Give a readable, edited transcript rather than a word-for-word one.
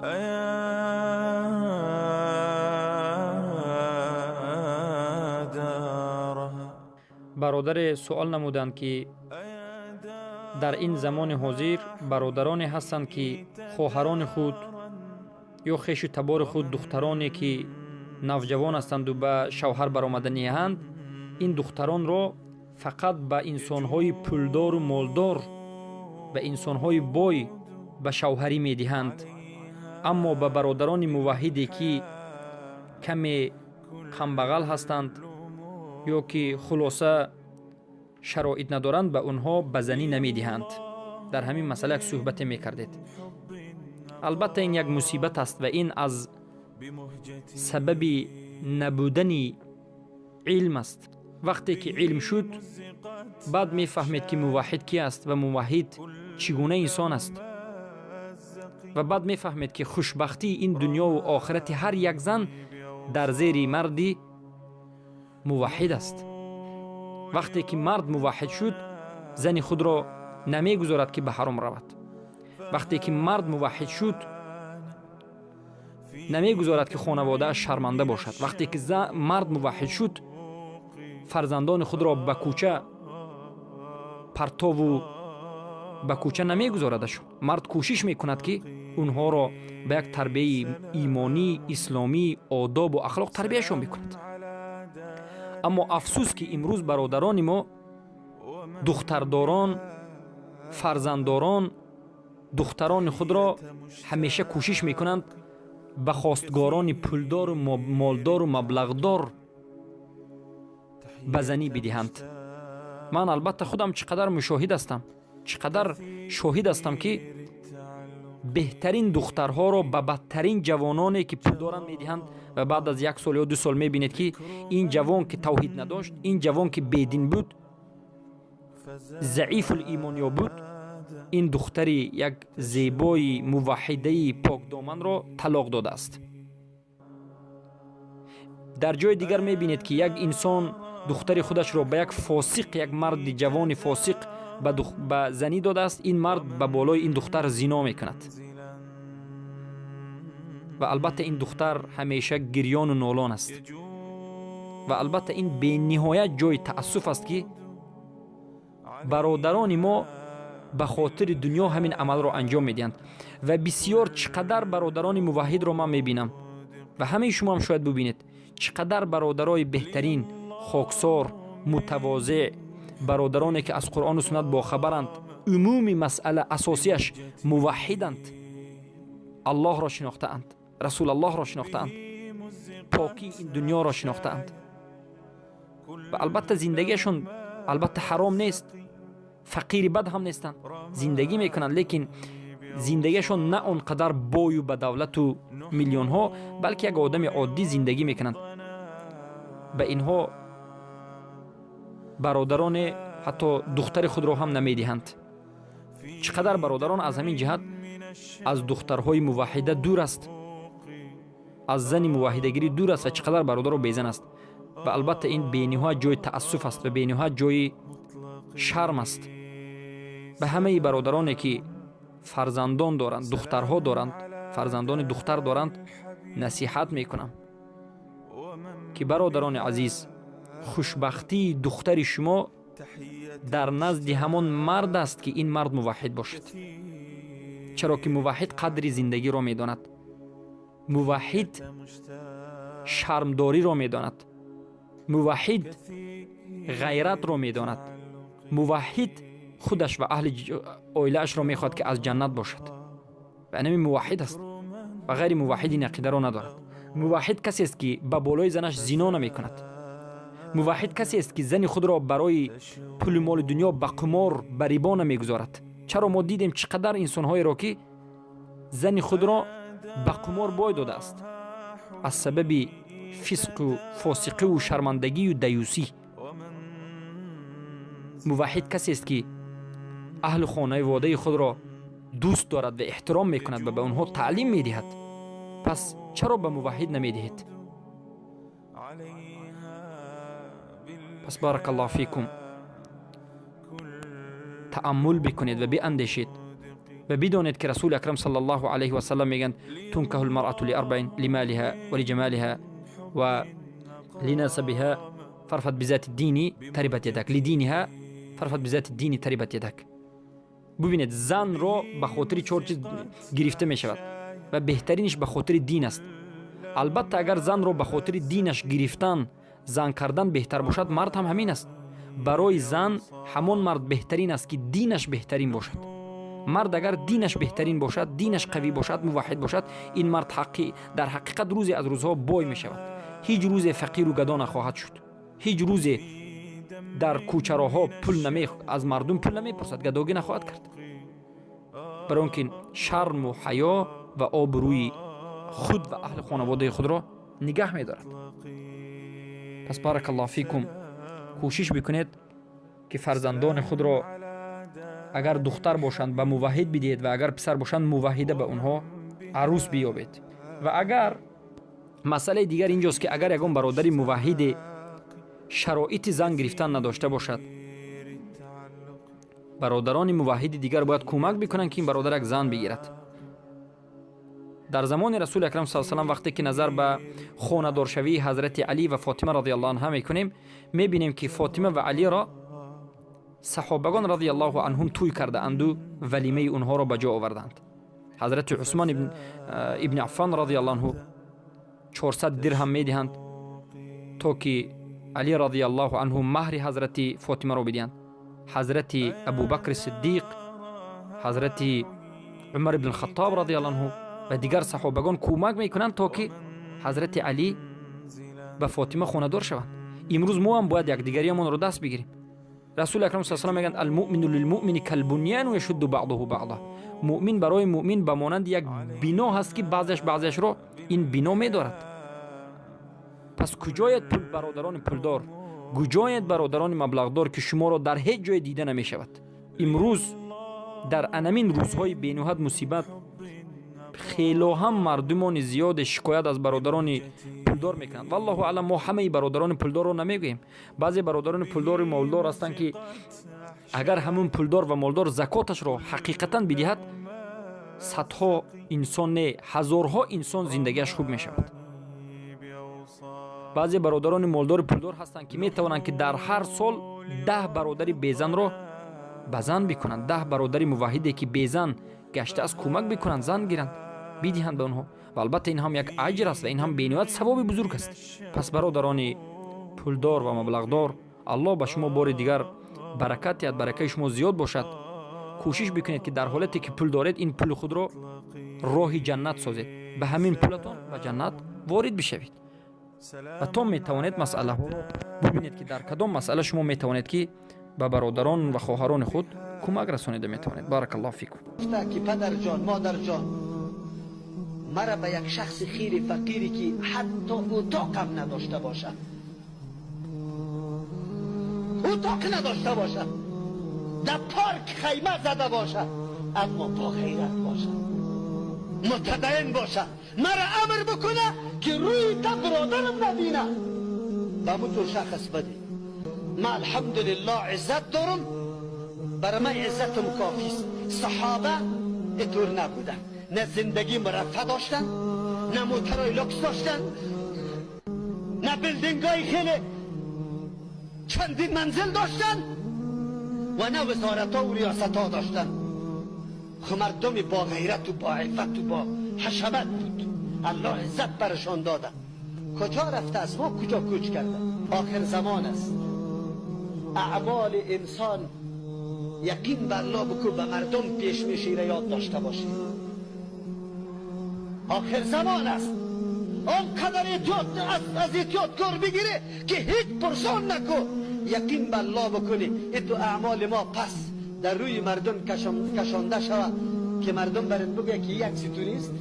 أيا دارها. Бародаре суол намуданд, ки дар ин замони ҳозир бародароне ҳастанд, ки хоҳарони худ ё хешу табори худ, духтароне ки навҷавон ҳастанду ба шавҳар баромаданиҳанд, ин духтаронро фақат ба инсонҳои пулдору молдор, ба инсонҳои бой ба шавҳарӣ медиҳанд, аммо ба бародарони муваҳҳиде, ки каме камбағал ҳастанд ё ки хулоса шароит надоранд, ба онҳо ба занӣ намедиҳанд. Дар ҳамин масъала як суҳбате мекардед. Албатта, ин як мусибат аст ва ин аз сабаби набудани илм аст. Вақте ки илм шуд, баъд мефаҳмед, ки муваҳҳид ки аст ва муваҳҳид чӣ гуна инсон аст, ва баъд мефаҳмед, ки хушбахтии ин дунёву охирати ҳар як зан дар зери марди муваҳҳид аст. Вақте ки мард муваҳҳид шуд, зани худро намегузорад, ки ба ҳаром равад. Вақте ки мард муваҳҳид шуд, намегузорад, ки хонаводааш шарманда бошад. Вақте ки мард муваҳҳид шуд, фарзандони худро ба кӯча партову ба кӯча намегузорадашон. Мард кӯшиш мекунад, ки онҳоро ба як тарбияи имонӣ, исломӣ, одобу ахлоқ тарбияшон мекунад. Аммо афсӯс, ки имрӯз бародарони мо, духтардорон, фарзанддорон, духтарони худро ҳамеша кӯшиш мекунанд ба хостгорони пулдору молдору маблағдор ба занӣ бидиҳанд. Ман албатта худам чӣ қадар мушоҳид ҳастам, чӣ қадар шоҳид ҳастам, ки беҳтарин духтарҳоро ба бадтарин ҷавононе, ки пул доранд, медиҳанд ва баъд аз як сол ё 2 сол мебинед, ки ин ҷавон, ки тавҳид надошт, ин ҷавон, ки бедин буд, заифул имон ё буд, ин духтари як зебои муваҳҳидаи покдоманро талоқ додааст. Дар ҷои дигар мебинед, ки як инсон духтари худашро ба як фосиқ, як марди ҷавони фосиқ ба занӣ додааст. Ин мард ба болои ин духтар зино мекунад ва албатта ин духтар ҳамеша гирёну нолон аст. Ва албатта ин бениҳоят ҷои таассуф аст, ки бародарони мо ба хотири дунё ҳамин амалро анҷом медиҳанд. Ва бисьёр, чӣ қадар бародарони муваҳҳидро ман мебинам ва ҳамаи шумоам шояд бубинед, чӣ қадар бародарои беҳтарин, хоксор, мутавозеъ, бародароне, ки аз Қуръону суннат бохабаранд, умуми масъала асосияш муваҳҳиданд, Аллоҳро шинохтаанд, Расулаллоҳро шинохтаанд, покии ин дунёро шинохтаанд ва албатта зиндагиашон албатта ҳаром нест, фақири бад ҳам нестанд, зиндагӣ мекунанд, лекин зиндагиашон на он қадар бою ба давлату миллионҳо, балки як одами оддӣ зиндагӣ мекунанд. Ба инҳо бародароне ҳатто духтари худро ҳам намедиҳанд. Чӣ қадар бародарон аз ҳамин ҷиҳат аз духтарҳои муваҳҳида дур аст, аз зани муваҳҳидагирӣ дур аст ва чӣ қадар бародаро безан аст. Ва албатта ин бениҳоят ҷои таассуф аст ва бениҳоят ҷои шарм аст. Ба ҳамаи бародароне, ки фарзандон доранд, духтарҳо доранд, фарзандони духтар доранд, насиҳат мекунам, ки бародарони азиз, хушбахтии духтари шумо дар назди ҳамон мард аст, ки ин мард муваҳҳид бошад, чаро ки муваҳҳид қадри зиндагиро медонад, муваҳҳид шармдориро медонад, муваҳҳид ғайратро медонад, муваҳҳид худаш ва аҳли оилаашро мехоҳад, ки аз ҷаннат бошад. Ва инами муваҳҳид аст ва ғайри муваҳҳид ин ақидаро надорад. Муваҳҳид касест, ки ба болои занаш зино намекунад. Муваҳҳид касест, ки зани худро барои пули моли дунё ба қумор, ба рибо намегузорад. Чаро мо дидем, чӣ қадар инсонҳоеро, ки зани худро ба қумор бой додааст аз сабаби фисқу фосиқиву шармандагию даюсӣ. Муваҳҳид касест, ки аҳли хонаводаи худро дӯст дорад ва эҳтиром мекунад ва ба онҳо таълим медиҳад. Пас чаро ба муваҳҳид намедиҳед? Пас баракаллоҳу фикум, тааммул бикунед ва биандешед. Ва бидонед, ки Расули Акрам саллаллоҳу алайҳи васаллам мегӯянд: تنكح المرأة لأربع: لمالها ولجمالها ولنسبها، فاظفر بذات الدين تربت يداك، لدينها، فاظفر بذات الدين تربت يداك. Бубинед, занро ба хотири чор чиз гирифта мешавад ва беҳтаринаш ба хотири дин аст. Албатта, агар занро ба хотири динаш гирифтан, зан кардан беҳтар бошад, мард ҳам ҳамин аст. Барои зан ҳамон мард беҳтарин аст, ки динаш беҳтарин бошад. Мард агар динаш беҳтарин бошад, динаш қавӣ бошад, муваҳҳид бошад, ин мард ҳаққи дар ҳақиқат рӯзе аз рӯзҳо бой мешавад, ҳеҷ рӯзе фақиру гадо нахоҳад шуд, ҳеҷ рӯзе дар кӯчароҳҳо пул наме аз мардум пул намепурсад, гадогӣ нахоҳад кард, барои он ки шарму ҳаё ва обрӯи худ ва аҳли хонаводаи худро нигаҳ медорад. Пас, بارك الله فيكم, кӯшиш бикунед, ки фарзандони худро агар духтар бошанд, ба муваҳҳид бидиҳед ва агар писар бошанд, муваҳҳида ба онҳо арӯс биёбед. Ва агар масъалаи дигар инҷост, ки агар ягон бародари муваҳҳиде шароити зан гирифтан надошта бошад, бародарони муваҳҳиди дигар бояд кӯмак бикунанд, ки ин бародар як зан бигирад. Дар замони Расули Акрам с салам, вақте ки назар ба хонадоршавии ҳазрати Алӣ ва Фотима رضي الله عنها мекунем, мебинем, ки Фотима ва Алиро саҳобагон رضي الله عنهم тӯй кардаанду валимаи онҳоро ба ҷо оварданд. Ҳазрати Усмон ибни Аффон رضي الله عنه 400 дирҳам медиҳанд, то ки Алӣ رضي الله عنه маҳри ҳазрати Фотимаро бидиҳанд. Ҳазрати Абубакри Сиддиқ, ҳазрати Умар ибн Хаттоб رضي الله عنه ва дигар саҳобагон кӯмак мекунанд, то ки ҳазрати Алӣ ба Фотима хонадор шаванд. Имрӯз мо ҳам бояд якдигариамонро даст бигирем. Расули Акрам с салам мегӯянд: المؤمن للمؤمن كالبنيان يشد بعضه بعضا. Муъмин барои муъмин ба монанди як бино ҳаст, ки баъзеаш баъзеашро ин бино медорад. Пас куҷояд пул, бародарони пулдор, куҷояд бародарони маблағдор, ки шуморо дар ҳеҷ ҷое дида намешавад? Имрӯз дар анамин рӯзҳои бениҳоят мусибат хело ҳам мардумони зиёде шикоят аз бародарони пулдор мекунанд. والله أعلم, мо ҳамаи бародарони пулдорро намегӯем. Баъзе бародарони пулдору молдор ҳастанд, ки агар ҳамун пулдор ва молдор закоташро ҳақиқатан бидиҳад, садҳо инсон не, ҳазорҳо инсон зиндагиаш хуб мешавад. Баъзе бародарони молдори пулдор ҳастанд, ки метавонанд, ки дар ҳар сол 10 бародари безанро ба зан бикунанд, 10 бародари муваҳҳиде, ки безан гаштааст, кӯмак бикунанд, зан гиранд, бидиҳанд ба онҳо. Ва албатта, ин ҳам як аҷр аст ва ин ҳам бениҳоят савоби бузург аст. Пас, бародарони пулдор ва маблағдор, Аллоҳ ба шумо бори дигар баракат диҳад, баракаи шумо зиёд бошад. Кӯшиш бикунед, ки дар ҳолате ки пул доред, ин пули худро роҳи ҷаннат созед, ба ҳамин пулатон ба ҷаннат ворид бишавед ва то метавонед масъалаҳоро бубинед, ки дар кадом масъала шумо метавонед, ки ба бародарон ва хоҳарони худ кӯмак расонида метавонед. بارك الله فيكم. Ки падарҷон, модарҷон, мара ба як шахси хеле фақире, ки ҳатто утоқам надошта бошад, утоқ надошта бошад, дар парк хайма зада бошад, аммо бо ғайрат бошад, мутадайин бошад, мара амр бикуна, ки рӯи та бародарам набина, ба мутур шахс баде. Ма алҳамдулиллоҳ иззат дорам, барои ман иззатам кофист. Саҳоба итур набуданд, на зиндагӣ мураффа доштанд, на моторҳои люкс доштанд, на building های хеле чандин манзил доштанд ва на вазоратҳо و риёсатҳо доштанд. خو мардуми бо ғайрату бо иффату бо ҳашамат буд. Аллоҳ иззат барашон дода. Куҷо рафта аз мо, куҷо кӯч карда? Охир замон аст. Аъмоли инсон, яқин бар Аллоҳ бикун, ба мардум пеш мешира. Ёд дошта бошед, охир замон аст. Он қадар эҳтиёт аз эҳтиёткор бигире, ки ҳеҷ пурсон наку. Яқин ба Аллоҳ бикунӣ, иту аъмоли мо пас дар рӯи мардум кашонда шавад, ки мардум барат бигӯяд, ки як ситу нест.